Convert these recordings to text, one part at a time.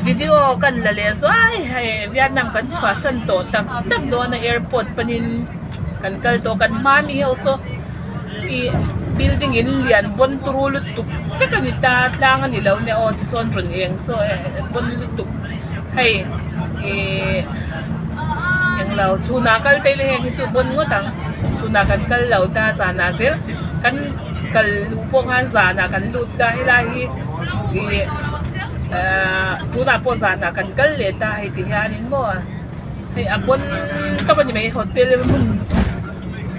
Video kan la leh zuai hei Vietnam kan chhuahsan tawh tak tak dawn a airport panin kan kal tawh kan hma mi ho saw ih building in lian bawn turu lutuk vek a ni ta tlang a ni lo nia aw tisawn rawn eng saw bawn lutuk hei ihh englo chhunah kal te ila heng hi chu bawn ngawt ang chhunah kan kal lo ta zanah zel kan kal luh pawh khan zanah kan lut ta helai hi ih ahh tunah pawh zanah kan kal leh ta hei ti hianin maw hei a pawn tawp a ni mai hotel hmun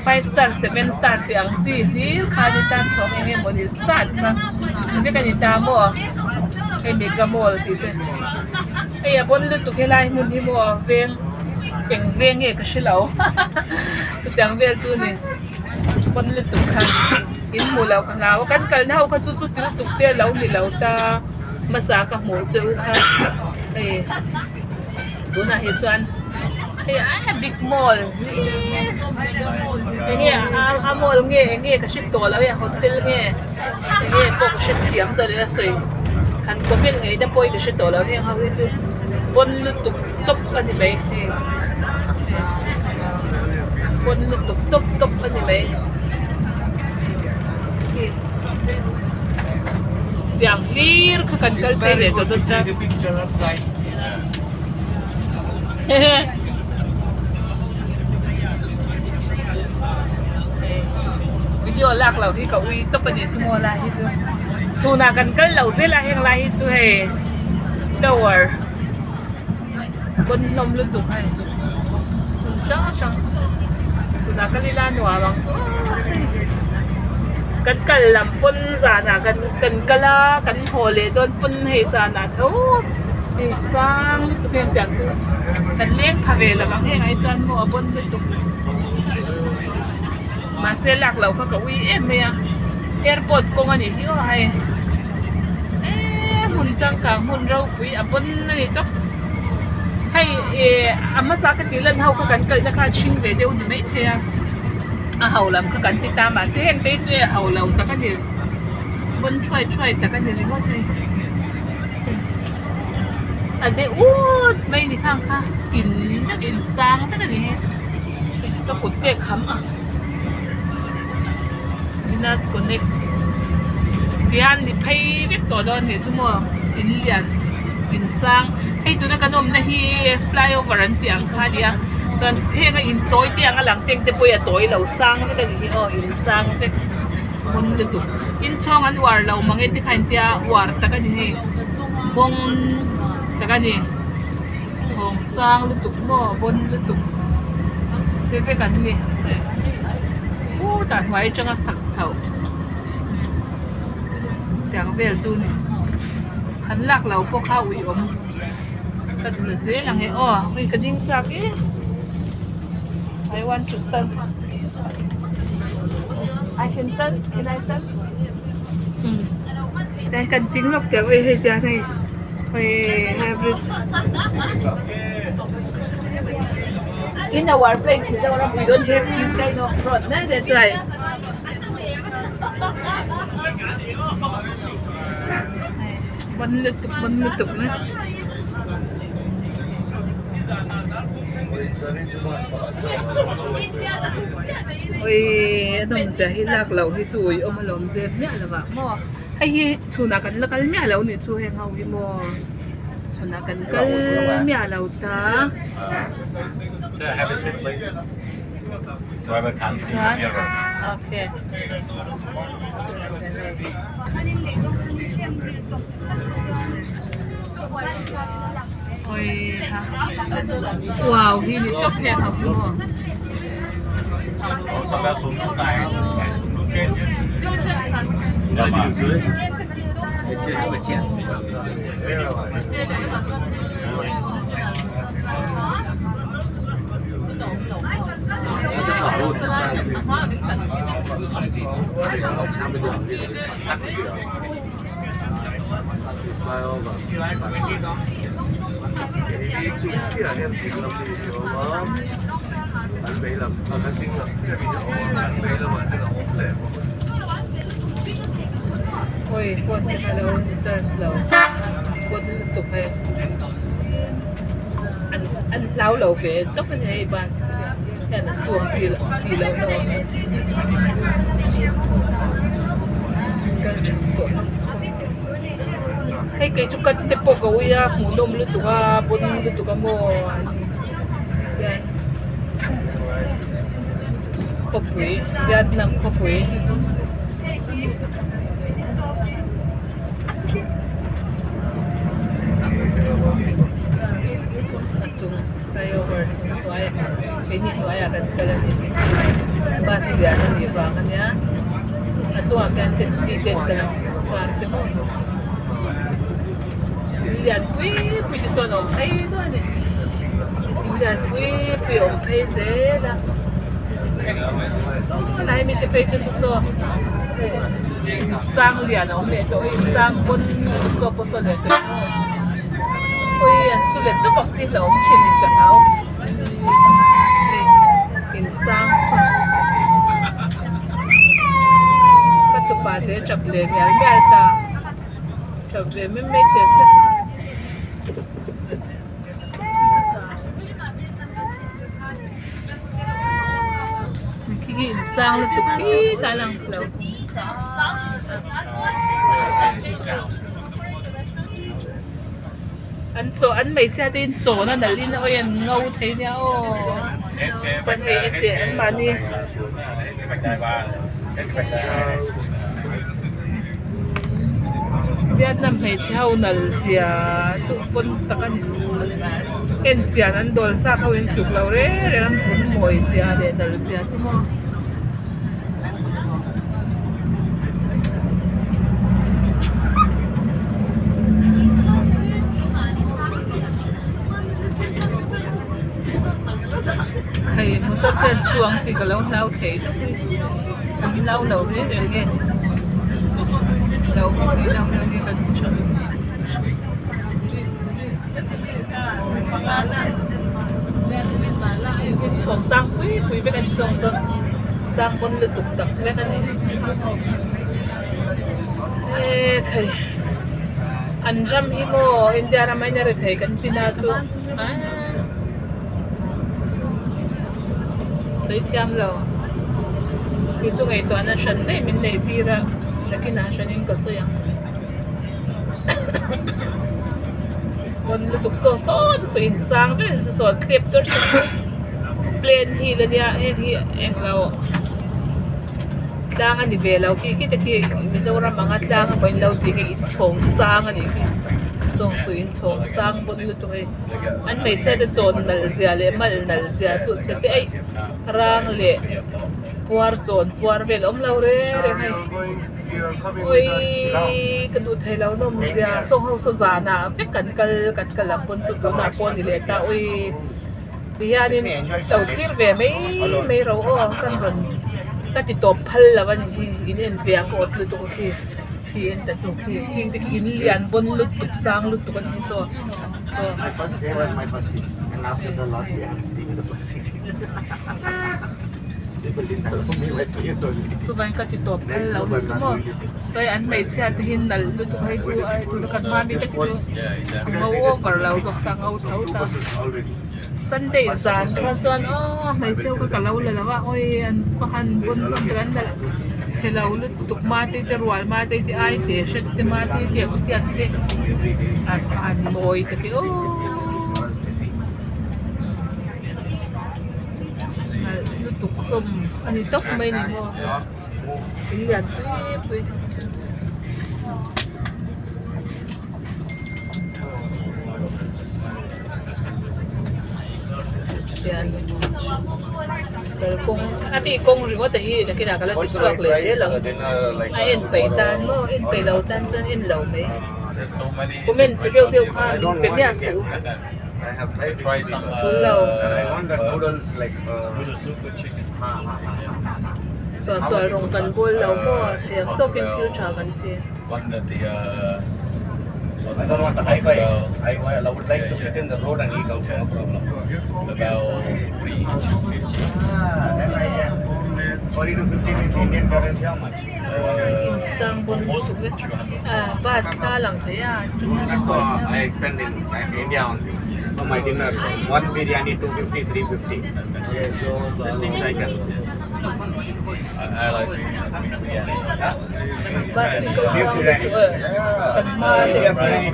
five star seven star tih ang chi hlir kha a ni ta chhawng eng emawni zat kha vek a ni ta maw hei mega mall tih te hei a pawn lutuk helai hmun hi maw veng eng veng nge ka hrelo chutiang vel chu a ni. Pawn lutuk kha in hmuh loh ka hlau a kan kalna ho kha chu chuti lutuk te a lo ni lo ta hmasa ka hmuh che u kha hei tunah hi chuan hei a big mall enge a mall nge enge ka hre tawh lo e hotel nge enge pawh ka hre thiam tawh lo a sawi han comment ngei na pawh hi ka hre tawh lo heng ho hi chu pawn lutuk tawp a ni mai hei. Pawn lutuk tawp tawp a ni mai tiang hlir kha kan kal phei leh tawh dawn ta video lak loh hi ka ui tawp a ni chu maw lai hi chu chhunah kan kal loh zel a heng lai hi chu hei tower. Pawn hlawm lutuk hei hmun hrang hrang chhunah kal ila nuam ang chu kan kal lam pawn zanah kan kan kal a kan haw leh dawn pawn hei zanah tho hei sang lutuk em tiang chu kan leng pha ve lo ang heng ai chuan maw a pawn lutuk mahse lak loh kha ka ui em mai a airport kawng a nih hi aw hei eee hmun changkang hmun ropui a pawn a ni tawp hei ih a hmasa ka tih lan ho kha kan kalna kha a chhing ve deuh ni maithei a a ho lam kha kan ti ta mahse heng te hi chu a ho lo tak a ni pawn thuai thuai tak a ni ringawt hei a de ut mai ni khang kha in vek in sang vek a ni hi ka kut te a kham a Venus connect tihian ni phei vek tawh dawn nih chu maw in lian in sang hei tuna kan awmna hi flyover an tih ang kha a nia chuan heng a in tawi te ang a lang teng te pawh hi a tawi lo sang vek a nih hi aw in sang vek hmun lutuk inchhawng an uar lo mang e tikha intia uar tak a ni hei kawng tak a ni. Chhawng sang lutuk maw bawn lutuk te vek an ni khutah hnuai atanga sak chhoh tiang vel chu ni han lak lo pawh kha ui awm ka dul zel ang e aw hei ka ding chak e I want to stand I can stand can I stand tiang kan ding lawk teh awih hei tiang hei. In our place Mizoram we don't have this kind of road na that's why bon lutuk bon lutuk na ui a nawm zia hi lak loh hi chu ui awm alawm zep miah lo ah maw. Hei hi chhunah kan la kal miah lo nih chu heng ho hi maw chhunah kan kal miah lo ta chuan okay wow hi ni tawp heng ho hi maw. Awi phone te kha lo charge lo kawt lutuk hei. An hlau lo ve tawp a ni hei bus hian a su ang tih tih loh na awm kal tha tawh hei kei chu cut te pawh ka ui a hmuhnawm lutuk a pawn lutuk a maw hian khawpui Vietnam khawpui. A chung flyover chung hnuai keini hnuaiah kan kal a ni bus lian a nih vang a nia a chungah khian taxi te an kal a car te pawh in lian pui pui te chuan a awm phei duai a ni in lian pui pui a awm phei zel a saw lai mite phei chu saw in sang lian a awm leh tawh a in sang pawn saw pawh saw leh tawh khawi an su leh tawp ang tih hlauh awm thin ka hlau in sang ka tupa te a tap leh mial mial ta tap ve mai mai teh se. Khi khi in sang lutuk khi ta lang lo. An chaw an hmeichhia te in chaw na nalh in awi an ngo thei nia aw chuan hei heti an mahni. Vietnam hmeichhe ho nal zia chu pawn tak a ni en chian an dawl sap ho in tluk lo reng reng an vun mawi zia leh nal zia chu maw. Hei motor te an su ang tih ka lo hlau thei deuh mai an hlau lo reng reng nge ni lo vak i lo nge kan ti tha inchhawng sang pui pui vek a ni zawng sawn sang pawn lutuk tak vek a ni ekhai an ram hi maw India ram aiin a ri thei kan ti na chu. Sawi thiam lo. Kei chu ngaihtuahna hran daih min neih tir a, nakinah hranin ka sawi ang. Pawn lutuk saw saw te saw insang vel te saw thlep tur saw plane hill ania heng hi englo tlang a ni ve lo khi khi te khi Mizoram anga tlang emaw in lo tih khi inchhawng sang a nih khi chawng chu inchhawng sang pawn lutuk hei. An hmeichhia te chawn nalh zia leh mal nalh zia chu chhe te eih rang leh puar chawn puar vel awm lo reng reng hei awii ka duh thei lo nawm zia saw ho saw zanah vek kan kal kan kal ang pawn chu tunah pawh a ni leh ta awii ti hianin lo thlir ve mai mai ro aw kan rawn ka ti tawp phal lo a ni hi in en ve ang ka awt lutuk a khi khi en ta chu khi khing te khi in lian bawn lutuk sang lutuk a ni saw. My first day was my first seat, and after the last day, I'm sitting in the first seat. People didn't allow me my place only. Chuvain ka ti tawp phal lo ni chu maw chuai an hmeichhia te hi nalh lutuk hei chu a tuna kan hma mi te khi chu a ngo over lo zawk ta ngo tho ta Sunday zan kha chuan aw hmeichhe ho kha ka lo la lo a awi an khaw han pawn te an nalh chhe lo lutuk mate te rual mate te ai te hret te mate te ang chiat te an mawi ta khi aw nalh lutuk hlawm a ni tawp mai a ni maw in lian pui pui. Kalkawng a mi kawng ringawt a hi nakinah ka la ti chhuak leh zel ang a en peih tan maw en peih lo tan chuan en lo mai comment chhe deuh deuh kha min pe miah suh u tul lo suah sual rawng kan bawl lo maw thei ang tawkin thil tha kan ti. I don't want the high bike. I would like to sit in the road and eat also, no problem. About 40 to 50. Ah, then I am. 40 to 50 means Indian currency, how much? Insang pawn lutuk vek ah bus thla lang thei a I spend in India only. For my dinner, one biryani, 250, 350. This thing I can. I like biryani. Bus hi kal muang lutuk a kan hma taxi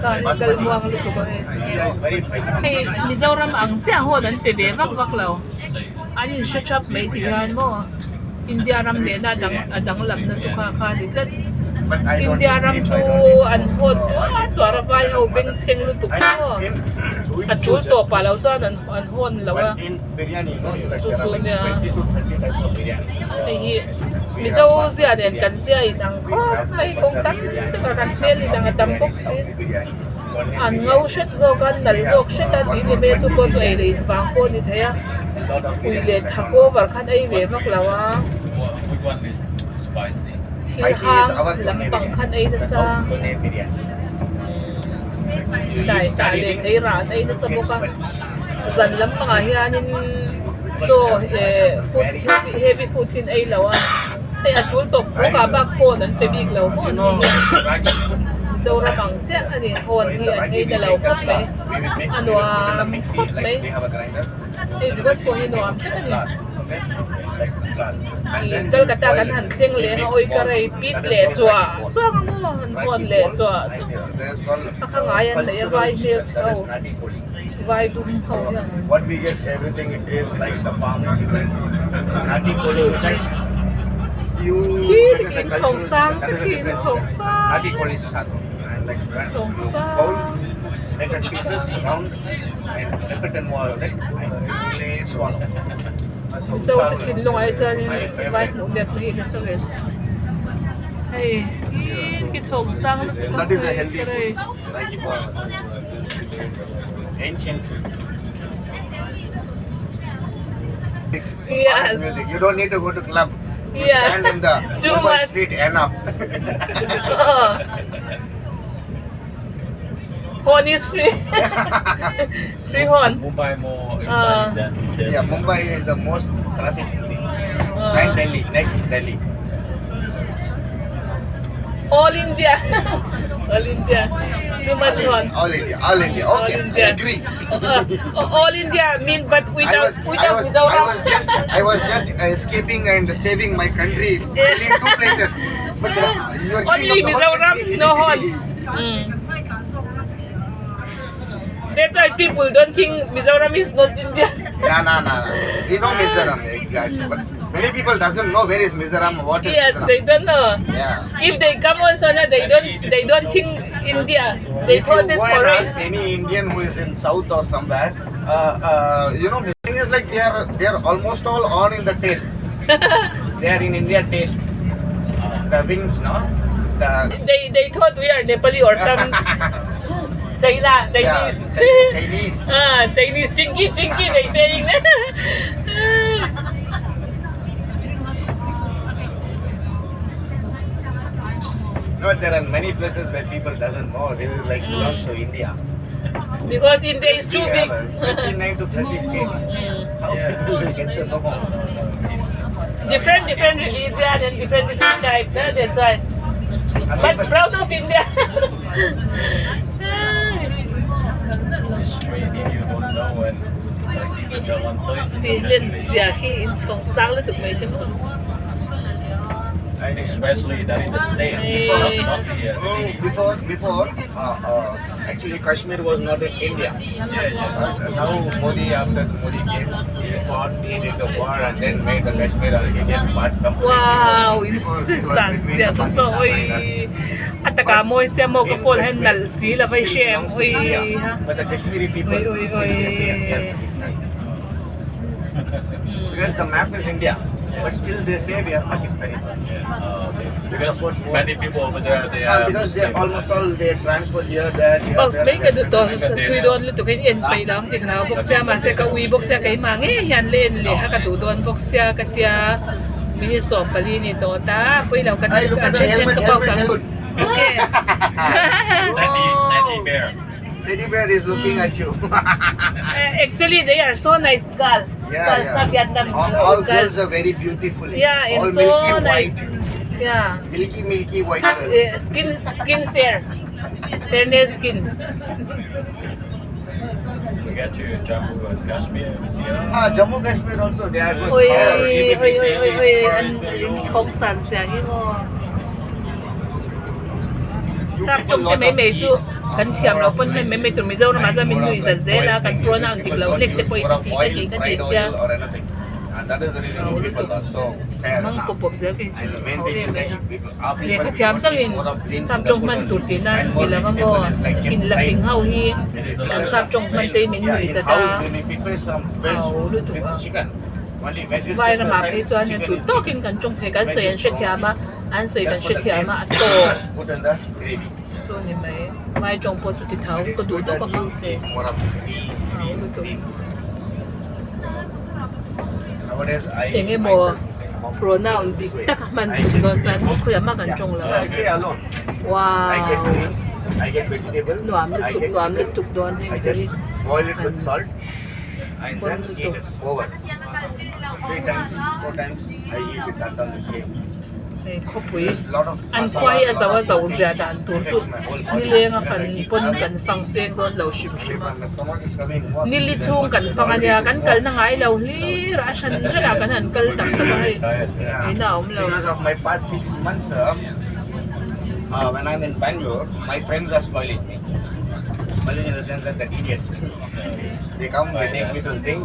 car hi kal muang lutuk a hei. Very fine. Hei Mizoram ang chiah hawn an pe ve vak vak lo an in hre thap mai ti hian maw India ram nena a dang a danglam na chu kha kha a ni tlat But I don't India eat ram beef, chu I don't eat an pork. hawn tuar tuar a vai ho bengchheng lutuk I maw in we a tul just- tawp ah lo chuan an an hawn lo a. But in biryani, you know, you like Chu there chu are like nia. 20 to 30 types of biryani. Hei hi Mizo zia nen kan zia inang khawp mai kawng tam tak a kan hmel inang a tam bawk si. An ngo hret zawk a an nal zawk hret a tih ni mai a chu pawh chu ei leh in vang pawh a ni thei a ui leh thak over khan ei ve vak lo a Which one is spicy? thil Spicy is hang our lampang khan ei nasa Pune biryani. tlai tah leh thei rah an ei nasa bawk a zan lampangah hianin chaw eh food heavy food hi an ei lo a hei a tul tawp khawk ah bak hawn an pe bik lo maw an ni hian Mizoram ang chiah a ni hawn So in hi the an ragi ei we ta lo make a khawp mai flour. We will make a we will put in the nuam mixie khawp like mai we have a grinder. hei ringawt pawh hi nuam zet a ni. Flour, okay? Like flour. And Ih then we Kolkata boil kan it. han thleng We leng a make awi ka balls. rei pit That is leh called chuah ragi ball. chuang ang maw han hawn Ragi leh ball chuah and there's called a kha ngai an neih a vai cultural hmel chicken. chhe That ho is nati koli. vai dum ho hian What we get everything is like the farm chicken. Nati koli is like you Khi that is a in cultural chhawng sang chicken. That is a khi in different chhawng chicken. sang Nati koli is sado. And like when chhawng you bowl, sang make a pieces round and dip it in water like, and swallow. Mizo te thinlung ah hi chuanin My vai favorite. hmuh let te hi nasa ve se hei khi chhawng sang lutuk a That is a hei healthy ka rei. food. Ragi ball. Ancient food. Yes. Music. You don't need to go to club. You Yeah. stand in the Too Mumbai much. street enough. Oh. Horn is free. Free horn. Mumbai more exciting than Delhi. Yeah, Mumbai is the most traffic city. And Delhi, next Delhi. All India. All India. Too much horn. All India, all India. All Okay, India. I agree. All India mean but I without was, I without was, Mizoram. I was just escaping and saving my country only in two places. But you are giving Only up the whole Mizoram, country. no horn. That's why people don't think Mizoram is not India. No, no, no, no. We know Mizoram exactly, but many people doesn't know where is Mizoram, what is Yes, Mizoram. they don't know. Yeah. If they come also, na, they don't think India. They If thought you it go and foreign. ask any Indian who is in South or somewhere, the thing is like they are almost all on in the tail. They are in India tail. The wings, no? The They thought we are Nepali or some China Yeah, Chinese. Chinese. Ah, Chinese chinky chinky they saying. No, there are many places where people doesn't know this is like belongs to India. Because India is too We big. have, 29 to 30 states. How people will get to know? Different different religion and different different type. No? That's why. I mean, But proud of India. It's strange if you don't know and like if you go one place. Chi lên zia khi in chong sang lu tuk mai te mo. Especially that in the state, not the city. Before, actually Kashmir was not in India. Yeah. But now Modi, after Modi came, he fought, he did the war and then made the Kashmir an Indian part completely. Wow, in Before it was san between zia the so so Pakistan oi. and us. Ataka moi sia mo ka In phone hen Kashmir nal si la vai still shem belongs to oi India, ha. But the Kashmiri people Oi, oi, still they say we are oi. Pakistani. Because the map is India, but still they say we are Pakistanis. Yeah. Oh, okay. They Because support more. many people over there, they Ah, are because they Muslim. almost all they transfer here, there, here, Paus there. mai ka du there. to thui don lu tuk in en pai lang ti khnau bok sia ma se ka ui bok sia kai ma nge hian len le ha ka du don bok sia ka tia mi som pali ni to ta pui lo ka Hey, look at the chen chen helmet, ka paus helmet, ang helmet. Okay. Teddy, teddy bear. Teddy bear is looking at you. Actually, they are so nice girl. Yeah, girls yeah. na Vietnam All girls. girls are very beautiful. Yeah, and all so milky nice. white. Yeah. Milky, milky white girls. Skin fair. Fairness skin. We get to Jammu and Kashmir this year. Ah, Jammu Kashmir also they are good. Oi oi oi oi oi an inchhawng san zia hi maw. Sap tawng te mai mai chu kan thiam lo pawn hman mai mai tur Mizoram ah chuan min nuih zat zel a kan pronoun dik lo hlek te pawh i chiti ka ti ka ti tia mang pawp pawp zel kei chu ho em mai a lehkha thiam changin sap tawng hman tur tihna ni lo a maw in la fing ho hi kan sap tawng hman te hi min nuih zat a ho lutuk a. Vai ramah phei chuan hian tui tawkin kan tawng thei kan sawi an hrethiam a an sawi kan hrethiam a a tawk chu a ni mai vai tawng pawh chu ti tho ka duh duh ka hmang thei ho lutuk eng emaw pronoun dik tak a hman tur dawn chuan khawiah mah kan tawng lo a wow nuam lutuk nuam lutuk dawn heng te hi an. And then eat it over. Three times, four times, I eat with that on the same. Hei khawpui Lot of an khua hi a zo a zo zia dan tur chu nileng a fan pawn kan fang seng dawn lo hrim hrim a My stomach is coming. What? nili chhung kan fang ania kan kalna ngai lo hlir a hran hran ah kan han kal tak tak a hei ina a awm lo. Because of my past 6 months, uh, when I'm in Bangalore, my friends are spoiling me. Spoiling in the sense that the idiots. They come, they take me to drink.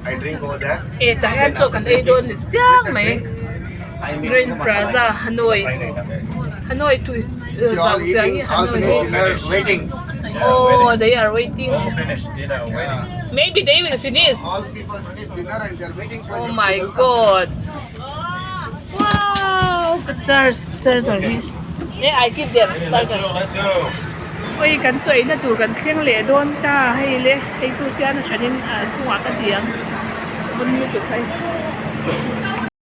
I drink over there. E tah hian chaw kan ei dawn ni chiang mai Grand Plaza Hanoi Hanoi tui zau zia hi Hanoi waiting. Oh they are waiting All finished dinner waiting. Maybe they will finish. All people finish dinner and they are waiting for Oh you my to welcome. god. Wow, ka charge charger hi. Eh I give them Let's charger. go, let's go. Oi kan chaw eina tur kan thleng leh dawn ta hei le hei chu tian a hranin a chungah ka ti ang pawn lutuk hei.